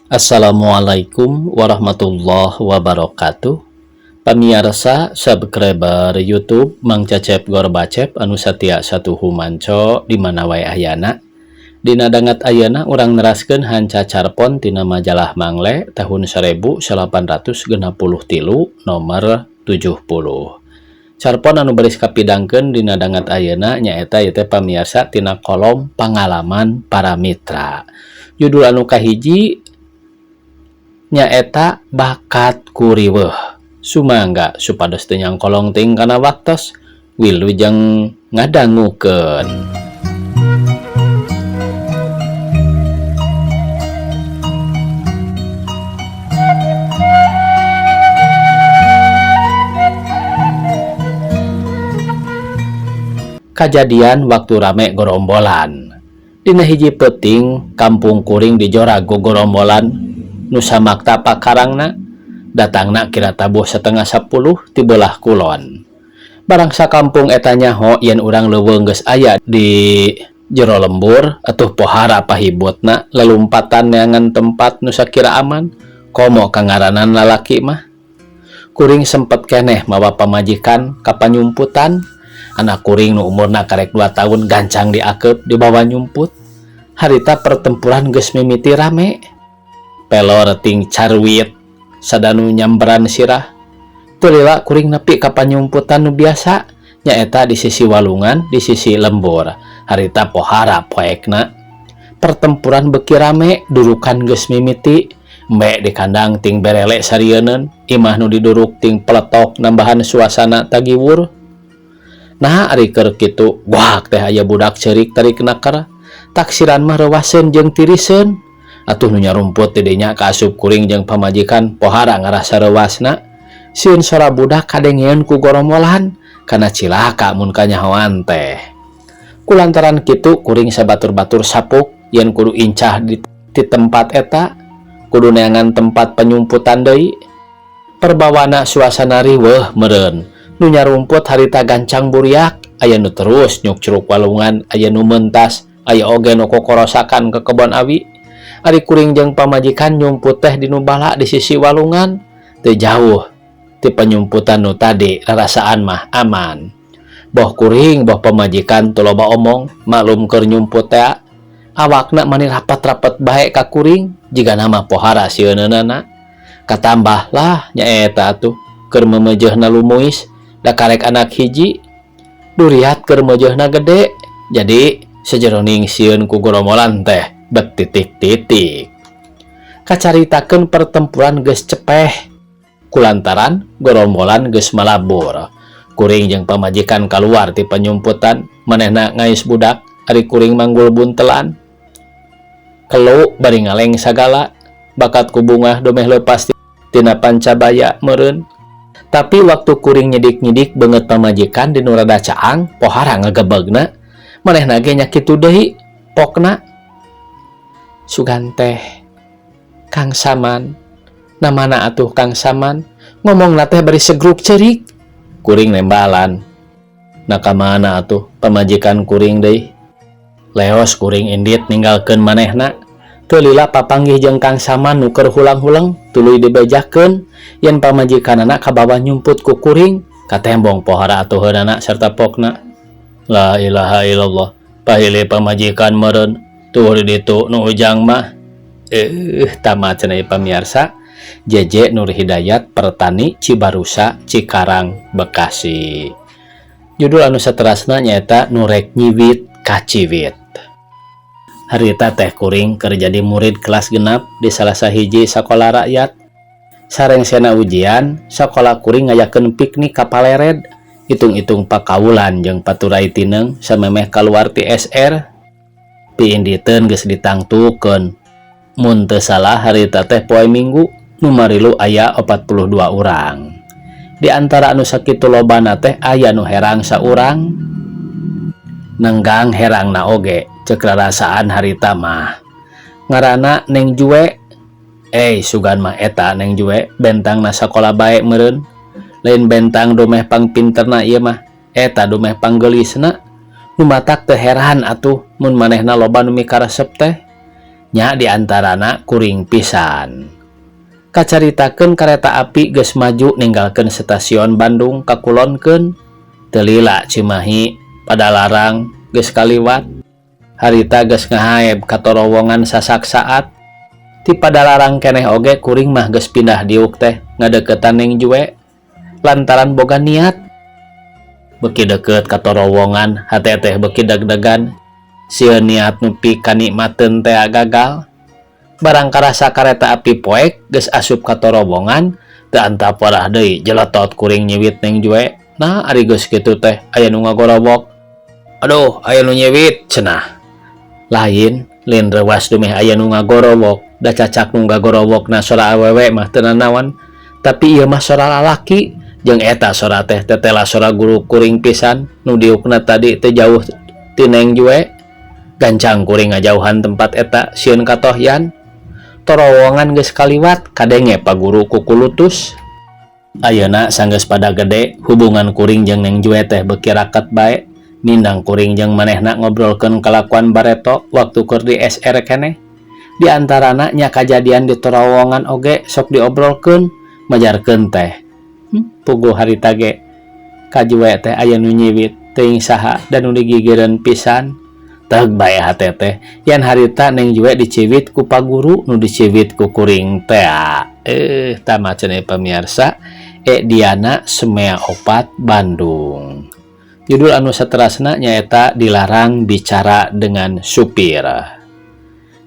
Assalamualaikum warahmatullahi wabarakatuh. Pamiarsa subscriber YouTube Mang Cecep Gorbacep anu satia satuhu manco di mana wae ayana. Dina dangat ayeuna urang neraskeun hanca carpon tina majalah Mangle tahun 1863 nomor 70. Carpon anu baris kapidangkeun dina dangat ayeuna nyaeta ieu teh pamiarsa tina kolom pangalaman para mitra. Judul anu kahiji nyaeta bakat kuriweuh. Sumangga supados teu nyangkolong teuing kana waktos wilujeng ngadangukeun. Kajadian waktu rame gorombolan. Dina hiji peuting kampung kuring dijorag ku gorombolan nu samakta pakarangna datangna kira tabuh 9:30 ti beulah kulon. Barang sakampung eta nyaho yen urang leuweung geus aya di jero lembur atuh pohara pahibutna lelumpatan neangan tempat nu sakira aman komo kangaranan lalaki mah. Kuring sempet keneh mawa pamajikan ka panyumputan. Anak kuring nu umurna karek 2 tahun gancang diakep dibawa nyumput. Harita pertempuran geus mimiti rame. Pelor ting carwit sadanu nyamberan sirah. Teu lila kuring nepi ka panyumputan nu biasa nyaeta di sisi walungan di sisi lembur. Harita pohara poekna. Pertempuran beuki rame durukan geus mimiti. Embe di kandang ting berele sarieun, imah nu diduruk ting peletok nambahan suasana tagiwur. Nah ari keur kitu guak teh aya budak ceurik tarik naker. Taksiran mah reuwaseun jeung tiriseun. Atuh nu nyarumput di dinya kaasup kuring jeung pamajikan pohara ngarasa reuwasna. Sieun sora budak kadengeun ku gorombolan kana cilaka mun kanyahoan teh. Kulantaran kitu kuring sabatur-batur sapuk yen kudu incah di tempat eta, kudu neangan tempat penyumputan deui. Perbawana suasana riweuh meureun. Nu nyarumput harita gancang buriak, aya nu terus nyukcruk walungan, aya nu mentas, aya oge nu kokorosakan ke kebon awi. Ari kuring jeung pamajikan nyumput teh di nu bala di sisi walungan, teu jauh ti penyumputan nu tadi rarasaan mah aman. Boh kuring boh pamajikan teu loba omong, maklum keur nyumput teh awakna mani rapat-rapat bae ka kuring, jigana mah pohara sieunana. Katambah lah nyaeta atuh keur memejehna lumuis, da karek anak hiji, duriat keur mejehna gede, jadi sejeroning sieun ku gorombolan teh betitik-titik. Kacaritakeun pertempuran geus cepeh kulantaran gorombolan geus malabur. Kuring jeung pamajikan kaluar ti panyumputan, manehna ngais budak, ari kuring manggul buntelan. Kelu bari ngaleng sagala, bakat ku bungah domeh leupas tina pancabaya meureun. Tapi waktu kuring nyidik-nyidik beungeut pamajikan di nu rada caang, pohara ngagebegna. Manehna ge nya kitu deui pokna. Sugan teh Kang Saman, namana atuh Kang Saman, ngomongna teh bari segruk ceurik. Kuring nembalan. Nah ka mana atuh pamajikan kuring deui? Leos kuring indit ninggalkeun manehna. Teu lila papanggih jeung Kang Saman nu keur hulang-huleng, tuluy dibejakeun yen pamajikanana kabawa nyumput ku kuring, katembong pohara atuh heunana sarta pokna. La ilaha illallah, pahili pamajikan meureun, tuh di ditu nu ujang mah. Tamat cenah pamiarsa. JJ Nur Hidayat, Pertani, Cibarusa, Cikarang, Bekasi. Judul anu saterasna nyaeta nu rek nyiwit kaciwit. Harita teh kuring keur jadi murid kelas genap di salah sahiji sakola rakyat. Sarengsena ujian, sakola kuring ngayakeun piknik ka Palered. Hitung-hitung pakaulan jeung paturai tineung samemeh kaluar ti SR. Piinditeun geus ditangtukeun. Mun teu salah harita teh poe Minggu nu marilu aya 42 urang. Di antara anu sakitu lobana teh aya nu herang saurang. Nenggang herangna oge ceuk rarasaan harita mah. Ngaranna Neng Jue. Sugan mah eta Neng Jue bentangna sakola bae meureun. Lain bentang dumeh pangpinterna ieu mah, eta dumeh panggeulisna. Nu matak teu heran atuh mun manehna loba nu mikaresep teh. Nya diantarana kuring pisan. Kacaritakeun kareta api geus maju ninggalkeun stasiun Bandung kakulonkeun. Teu lila Cimahi Padalarang geus kaliwat. Harita geus ngahaeb ka torowongan sasak saat. Ti Padalarang keneh oge kuring mah geus pindah diuk teh ngadeukeutan Neng Jue lantaran boga niat. Beuki deukeut ka torowongan, hate teh beuki deg-degan, sieun niat nu pikanikmateun tea gagal. Barang karasa kareta api poek geus asup ka torowongan, teu antap warah deui jeletot kuring nyiwit Neng Jue. Nah, ari geus kitu teh aya nu ngagorowok. "Aduh, aya nu nyiwit," cenah. Lain, lain reuwas dumeh aya nu ngagorowok, da cacak nu ngagorowokna sora awewe mah teu nanaon, tapi ieu mah sora lalaki jeung eta sora teh tetela sora guru kuring pisan nu diukna tadi teu jauh ti Neng Jue. Gancang kuring ngajauhan tempat eta sieun katohyan. Torowongan geus kaliwat, kadenge pa guru kukulutus. Ayeuna sanggeus pada gede, hubungan kuring jeung Neng Jue teh beuki raket bae. Mindang kuring jeung manehna ngobrolkeun kalakuan bareto waktu keur di SR keneh. Di antarana nya kajadian di torowongan oge sok diobrolkeun, majarkeun teh. Puguh harita ge ka Jue teh aya nu nyiwit, teuing saha dan nu digigireun pisan. Teeg bae hate teh yen harita Neng Jue diciwit ku pa guru nu diciwit ku kuring tea. Tamat cenah, pamirsa. E Diana Semea 4 Bandung. Judul anu saterasna nyaeta Dilarang Bicara dengan Supir.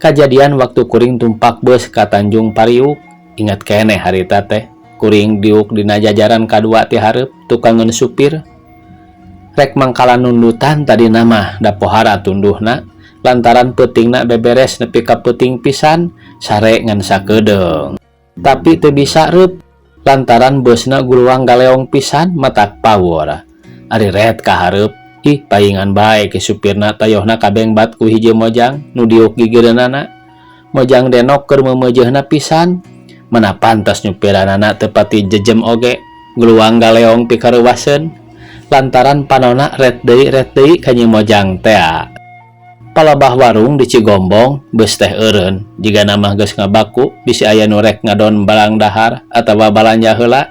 Kajadian waktu kuring tumpak bus ka Tanjung Pariuk. Ingat keneh harita teh kuring diuk dina jajaran kadua ti hareup, tukangeun supir. Rek mangkalan nundutan tadi mah, da pohara tunduhna lantaran peutingna beberes nepi ka peuting pisan, sare ngan sakedeung. Tapi teu bisa reup lantaran busna guluang galeong pisan, matak power. Ari ret ka hareup, ih, paingan bae ke supirna, tayohna kabengbat ku hiji mojang nu diuk gigireunana. Mojang denok keur meumeujeuna pisan. Mana pantas nyupiranana teu pati jejem oge, guluang galeong pikareuwaseun lantaran panona ret deui ret deui ka Nyi Mojang tea. Palabah warung di Cigombong, bus teh eureun jigana mah geus ngabaku, bisi aya nu rek ngadon barang dahar atawa balanja heula.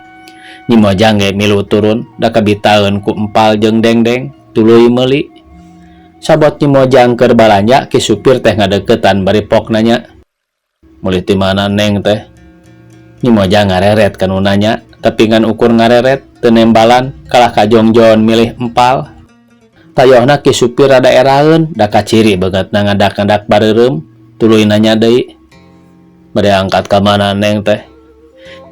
Nyi Mojang ge milu turun, da kabitaeun ku empal jeung dengdeng, tuluy meuli. Sabot Nyi Mojang keur balanja, ki supir teh ngadeuketan bari pok nanya, "Meuli ti mana Neng teh?" Nyi Mojang ngareret ka nu nanya, tapi ngan ukur ngareret, teu nembalan, kalah kajongjon milih empal. Tayohna ki supir rada eraeun, da kaciri beungeutna ngadak-ngadak bareureum, tuluy nanya deui, "Bade angkat ka mana Neng teh?"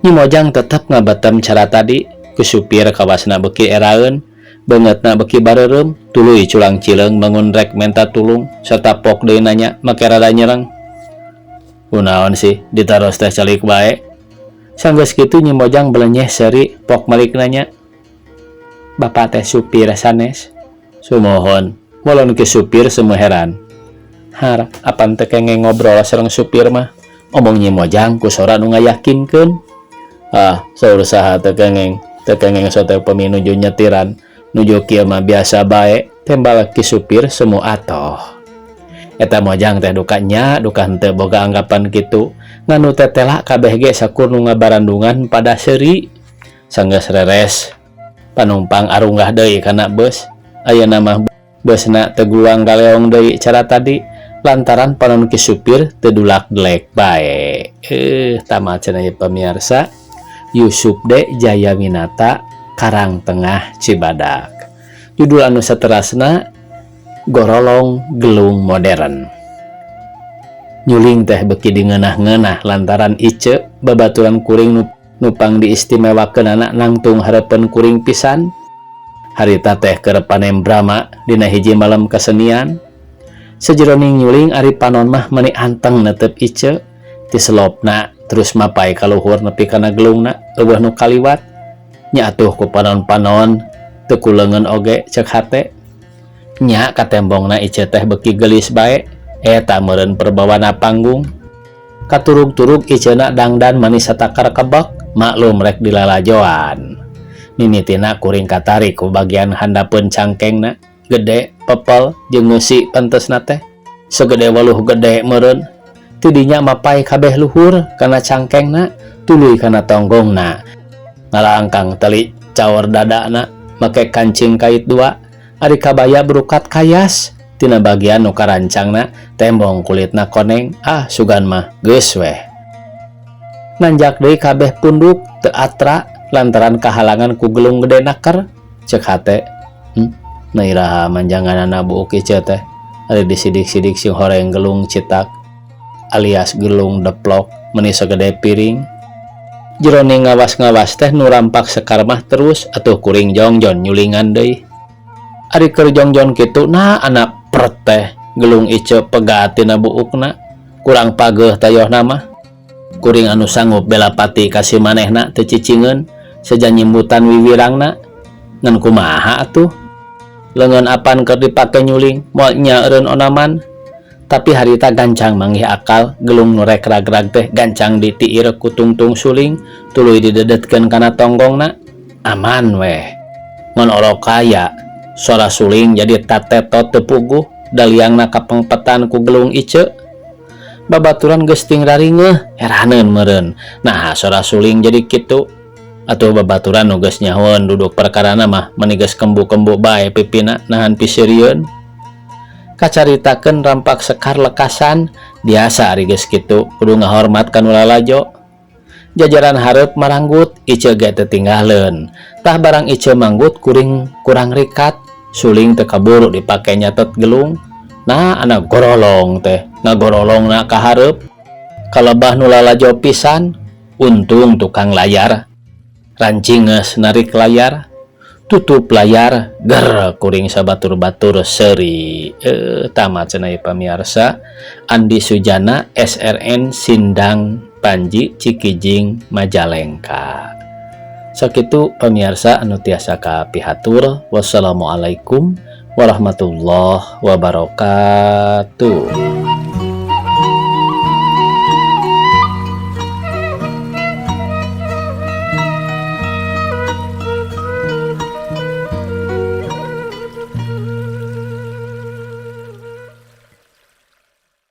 Nyi Mojang tetep ngabetem cara tadi. Ku supir kawasna beuki eraeun, beungeutna beuki bareureum, tuluy culang cileung bangun rek menta tulung serta pok deui nanya make rada nyereng, "Kunaon sih ditaros teh calik bae?" Sanggeus kitu Nyi Mojang belenyeh seuri, pok malik nanya, "Bapak teh supir sanes?" "Sumuhun." Molon ki supir semu heran. "Har, apan teu kengeng ngobrol sareng supir mah?" omong Nyi Mojang ku sora nu ngayakinkeun. "Ah, saur saha teu kengeng? Teu kengeng sote upami nuju nyetiran, nuju kieu mah biasa bae," tembal ki supir semu atoh. Eta Mojang teh duka nya duka henteu boga anggapan kitu, ngan nu tetela kabeh ge sakur nu ngabarandungan pada seuri. Sanggeus reres, panumpang arunggah deui kana bus. Ayeuna mah busna teu guluang galeong deui cara tadi lantaran panon ki supir teu dulak-delek bae. Tamat cenah ieu, pamirsa. Yusuf D Jaya Winata, Karang Tengah, Cibadak. Judul anu saterasna Gorolong Gelung Modern. Nyuling teh beuki dingeunah-ngeunah lantaran Ice, babaturan kuring nu pang diistimewakeunana, nangtung hareupeun kuring pisan. Harita teh keur panen brama dina hiji malam kesenian. Sajeroning nyuling, ari panon mah meuni anteng netep Ice ti selopna terus mapai ka luhur nepi kana gelungna, euweuh nu kaliwat. Nya atuh ku panon-panon teu kuleungeun oge cek hate. Nya katembongna Ice teh beuki geulis bae, eta meureun perbawana panggung. Katurug-turug Icena dangdan manis satakar kebek, maklum rek dilalajoan. Mimitina kuring katarik ku bagian handapeun cangkengna, gede, pepel, jeung ngeusi pantesna teh. Segede waluh gede meureun. Ti dinya mapay kabeh luhur kana cangkengna tuluy kana tonggongna. Ngalangkang teli caor dadana make kancing kait dua ari kabaya berukat kayas tina bagian nu karancangna tembong kulitna koneng ah sugan mah geus weh. Nanjak deui kabeh punduk teu atra lantaran kahalangan ku gelung gede naker cek hate. Nah iraha manjanganana buuk ieu teh ari disidik-sidik sing horeng gelung citak alias gelung deplok meni sagede piring. Jeroning ngawas-ngawas teh nu rampak Sekar mah terus atuh kuring jongjon nyulingan deui. Ari keur jongjon kitu nah anak pret teh gelung ice pegat tina buukna kurang pageuh tayohna mah. Kuring anu sanggup bela pati ka si manehna teu cicingeun seja nyimbutan wiwirangna ngan kumaha atuh leungeun apan keur dipake nyuling moal nya eureun onaman. Tapi harita gancang manggih akal gelung nu rek ragrag teh gancang ditiir ku tungtung suling tuluy didedetkeun kana tonggongna aman weh. Ngan orok kaya sora suling jadi tatetot teu puguh daliangna kapengpetan ku gelung ice. Babaturan geus ting raringeuh heraneun meureun nah sora suling jadi kitu. Atuh babaturan nu geus nyahoeun duduk perkarana mah meni geus kembu-kembu bae pipina nahan piseurieun. Kacaritakeun rampak Sekar lekasan biasa ari geus kitu kudu ngahormat ka nu lalajo. Jajaran hareup maranggut ice ge teu tinggaleun. Tah barang ice manggut kuring kurang rikat suling teu kaburu dipake nyatet gelung. Nah anak gorolong teh ngagorolongna ka hareup kalebah nu lalajo pisan. Untung tukang layar rancingeus narik layar tutup layar ger kuring sabatur-batur seuri. Tamat cenah pamiarsa. Andi Sujana SRN Sindang Panji Cikijing Majalengka. Sakitu pamiarsa anu tiasa kapihatur. Wassalamualaikum warahmatullahi wabarakatuh.